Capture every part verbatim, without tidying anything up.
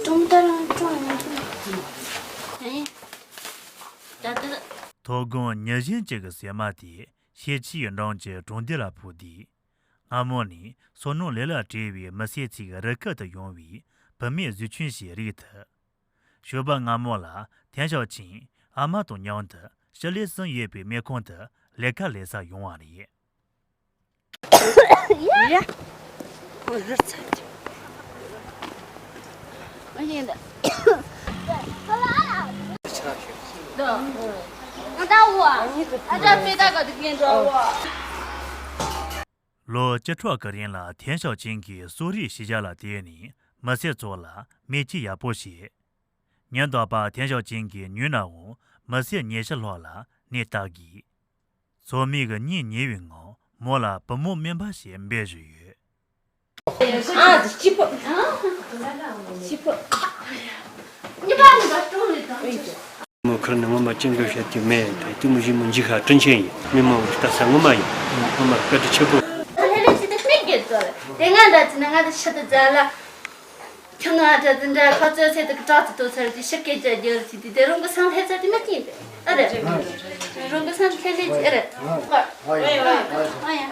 ཀྲུང་ཏ་རང་ཀྲུང་ཡང་ཀྲུང་། ཨེ། ད་ལྟ། ཐོ་དགོང་ཉི་གཞོན་གཅིག་གི་སྲན་མ་དེ་ཤེལ་ཆས་ཀྱི་འགྲམ་གྱི་གྲོང་སྡེ་ལ་ཕུད་དུས། སྔ་མོ་ནས་སོ་ནམ་ལས་ལ་བྲེལ་བའི་མི་སེར་ཚོའི་རུ་ཁག་ཏུ་ཡོང་བའི་བུད་མེད་གཟུགས་ཅན་ཞིག་རིག་ཐུབ། ཞོགས་པ་སྔ་མོ་ལ་ཐན་ཞའོ་ཆིང་ཨ་མ་དང་མཉམ་དུ་ཞི་ལི་ཟིན་ཡོད་པའི་སྨན་ཁང་དུ་ལས་ཀ་ལས་ས་ཡོང་བ་རེད། ཡ། ཡ། ཁོ་ལུར་ཚ་ཅིག་ཨ་ཡིན་ད། ད་ད་འུ་ཨ་ཅག་པེ་ད་ག་དུ་གིན་འགྲོ་འུ། ལོ་བཅུ་ཕྲག་གི་རིང་ལ་ཐན་ཞའོ་ཆིང་གིས་གསོ་རིག་ཤེས་བྱ་ལ་བརྟེན་ནས་མི་སེར་ཚོ་ལ་མིག་ལྟོས་ཡག་པོ་བྱས། ཉིན་རྟག་པར་ཐན་ཞའོ་ཆིང་གིས་ཉུང་ན་འང་མི་སེར་ཉི་ཤུ་ལྷག་ལ་ནད་བརྟག་གིས། ཚོད་མའི་གི་གཉེན་ཉེ་བའི་ངང་མོ་ལ་བུ་མོ་སྨན་པ་ཞིག་འབད་བཞིན་ཡོད། ཨ་ཙི་སྐྱིད་པོ། སྐྱིད་པོ། མོ་ཁུར་ནི་ངོ་མ་ཅན་གི་བཤད་ཀྱི་མེད། ད་དུ་མི་ཞིག་མི་འཇིག་ཧ་དྲིན་ཆེན་ཡིན། མི་མང་བོ་ལྟ་ས་ངོ་མ་ཡིན། ངོ་མ་བཀའ་དྲིན་ཆེ་པོ། ལྷ་ལྷ་ཅི་དེ་མི་དགེ་ཚོ་རེད། དེ་ང་འདྲ་ཅི་ན་ང་དེ་ཤི་དུ་མཛད་ལ། ཁྱོད་ང་འདྲ་དེ་འདྲ་ཁ་ཚོད་ཚད་དུ་གྲགས་ཏུ་ཏོ་ཚར་གྱི་ཤི་སྐད་ཅག་རྒྱལ་ཅི་དེ་དེ་རུང་གི་སང་ལྷད་ཚར་དེ་མི་ཅིན་ཏེ། ཨ་རེད། རུང་གི་སང་ལྷད་ལྷད་ཅི་ཨ་རེད། ཨ་ཡ།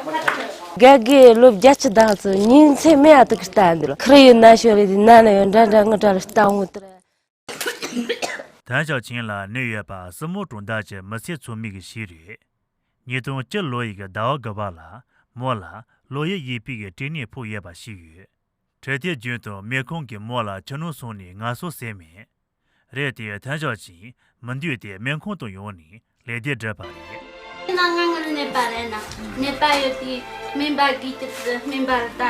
དགེ་རྒན་ལོ་བརྒྱད་ཅུ་དག་ཙམ་ཉིན་མཚན་མེད་ཨ་དུ་གི་ལྟ་འདི་ལ་ཁུར་ཡོད་ན་ཤོར་ལེ་དེ་ན་ན་ཡོད་འདྲ་འདྲ་ངུ་འདྲ་ལ་ལྟ་འོང་དེ་རེད། ཐན་ཞའོ་ཆིང་ལ་ནད་ཡོད་པ་སྲིན་མོ་གྲོང་རྡལ་གྱི་མི་སེར་ཚོ་མི་གི་ཤེས་རེད། ཉིས་སྟོང་བཅུ་ལོ་ཡི་གི་ཟླ་བ་དགུ་པ་ལ་མོ་ལ་ལོ་ཡི་ཡིག་པའི་གི་སྐྲན་ནད་ཕོག་ཡོད་པ་ཤེས་ཡོད། འཕྲོད་བསྟེན་རྒྱུན་དུ་སྨན་ཁང་གིས་མོ་ལ་ཕྱི་ནང་གསུམ་ནས་ངལ་གསོ་ཟེར་མེད། རེད་དེ་ཐན་ཞའོ་ཆིང་མི་འདོད་དེ་སྨན་ཁང་དུ་ཡོང་ནས་ལས་དེ་བསྒྲུབས་པ་རེད། ན་ང་ངར་ནད་པ་རེད་ན་ནད་པ་ཡོད་དེ་སྨན་པ་གིས་ཀྱི་སྨན་པ་ལ་ད་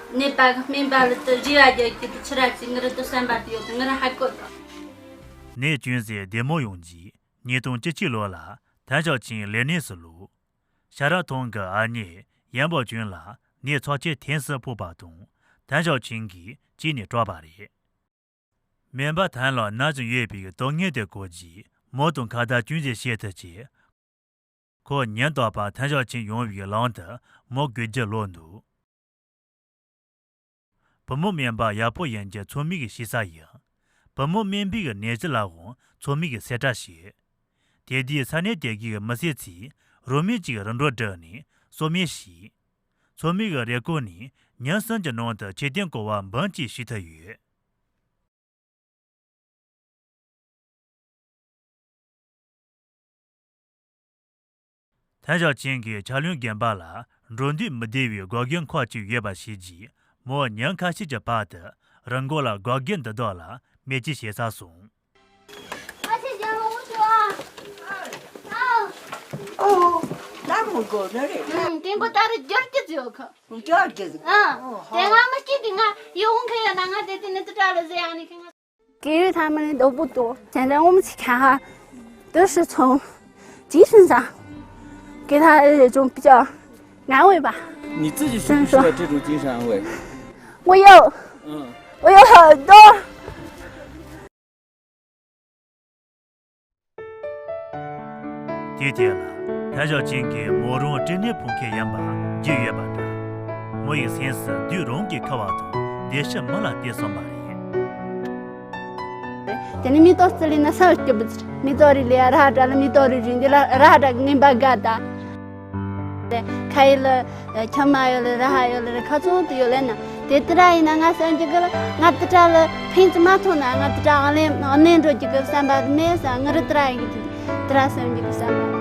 ནད་པ་གི་སྨན་པ་ལ་ད་རེ་བ་རྒྱག་གི་ད་ཕྱི་ར་ཅིག་ངར་ད་བསམ་པ་དེ་ཡོད་དེ་ངར་ཧ་གོ་ད། ནད་ཅུང་ཟད་བདེ་མོ་ཡོང་རྗེས་ཉིས་སྟོང་བཅུ་གཅིག་ལོ་ལ་ཐན་ཞའོ་ཆིང་ལས་གནས་སུ་ལོག་ཤ་ར་ཐང་གི་ཨ་མྱེས་ཡན་པོ་ཅུན་ལ་ནད་ཚབས་ཆེ་ཐེངས་སུ་ཕོག་པ་དང་ཐན་ཞའོ་ཆིང་གིས་གཅིག་ནས་སྐྲག་པ་རེད། སྨན་པ་ཐན་ལ་ན་བཞིན་ཡོད་པའི་དོན་དངོས་དེ་གོ་རྗེས་མོ་དང་ཁ་བརྡ་ཅུང་ཟད་བྱེད་ཐུབ་ཅེས། ཁོ་ཉིན་རྟག་པར་ཐན་ཞའོ་ཆིང་ཡོང་བའི་ལམ་དུ་མོ་དགོད་རྒྱུ་ལོག་འདུག་བུ་མོ་སྨན་པ་ཡག་པོ་ཡིན་རྒྱུ་ཚང་མས་གི་ཤེས་ས་ཡིན། བུ་མོ་སྨན་པའི་གི་ནད་གཞི་ལའང་ཚང་མས་གི་གསལ་བསྒྲགས་བྱས། དེ་དུས་ས་གནས་དེ་གའི་གི་མི་སེར་ཚོས་རོལ་མོ་གཅིག་རིམ་གྲོ་བསྒྲིགས་ནས་གསོལ་སྨན་བྱས། ཚང་མས་གི་རེ་སྐུལ་ནས་ཉིན་གསུམ་གྱི་ནང་དུ་མཆོད་རྟེན་སྐོར་བ་འབུམ་གཅིག་ཞུས་ཐུབ་ཡོད། ཐན་ཞའོ་ཆིང་གིས་ཆར་རླུང་རྒན་པ་ལ་འགྲོ་འདུག་མི་བདེ་བའི་འགོག་རྒོལ་ཁག་ཅིག་ཡོད་པ་ཤེས་རྗེས་མོ་ཉིན་ཁ་ཤས་ཀྱི་བར་དུ་རི་མགོ་ལ་འགོག་རྒོལ་འདི་དག་ལ་མེ་ལྕེ་བྱེད་ས་སོང་། ཨོ། ད་མོ་གོ་ནི་རེད། ཨང་། དེ་མགོ་ད་རེ་རྒྱུར་གྱི་ཟེར་ཡོད་ཁ། རྒྱུར་གྱི་ཟེར། ཨང་། དེ་ང་མི་སྐྱིད་དེ་ང་ཡོང་མཁན་ཡོད་ན་ང་དེ་དེ་ནི་དུ་གྲ་ལ་ཟེར་ཡང་ནི་ཁྱེད་ང་། སྐྱེས་ཡུལ་ཐ་མ་ནི་རྡོག་པོ་ཏོ་ཟེར་འདྲ་ངོ་མ་ཚིག་ཁ་ཧ། 都是从精神上给他一种比较安慰吧。你自己是不是在这种精神安慰？我有，嗯。我有很多。 དེའི་ཐད་ལ་ཐན་ཞའོ་ཆིང་གིས་མོ་རང་སྐྲན་ནད་ཕོག་མཁན་ཡིན་པ་བརྗོད་ཡོད་པ་འདྲ། མོ་ཡི་སེམས་སུ་དུས་རང་གི་ཁ་བ་དང་བདེ་སྐྱིད་མི་ལ་བལྟས་སོང་བ་རེད། དེ་ནི་མེ་ཏོག་རྩི་ལས་ན་ས་བར་སྐྱོབ་པ་ཚུར་མེ་ཏོག་རི་ལས་ར་ཧ་དྲ་ལ་མེ་ཏོག་རི་རིང་དེ་ལ་ར་ཧ་དྲ་ངན་པ་དགའ་ད། ཁ་ཡི་ལ་ཁྱམས་མ་ཡོད་ལ་ར་ཧ་ཡོད་ལ་ར་ཁ་ཚོང་དུ་ཡོད་ལ་ན་དེ་ཏི་ར་ཡིན་ན་ང་སེམས་ཀྱི་གི་ལ་ང་ཏི་ཏྲ་ལ་ཕན་ཚུན་མ་ཐོང་ན་ང་ཏི་ཏྲ་ཨང་ལེན་ཨང་ལེན་འགྲོ་རྒྱུ་གི་བསམ་པ་མེད་ས་ང་རི་ཏི་ར་ཡིན་གི་ཏི་ཏི་ར་སེམས་ཀྱི་གི་བསམ་པ།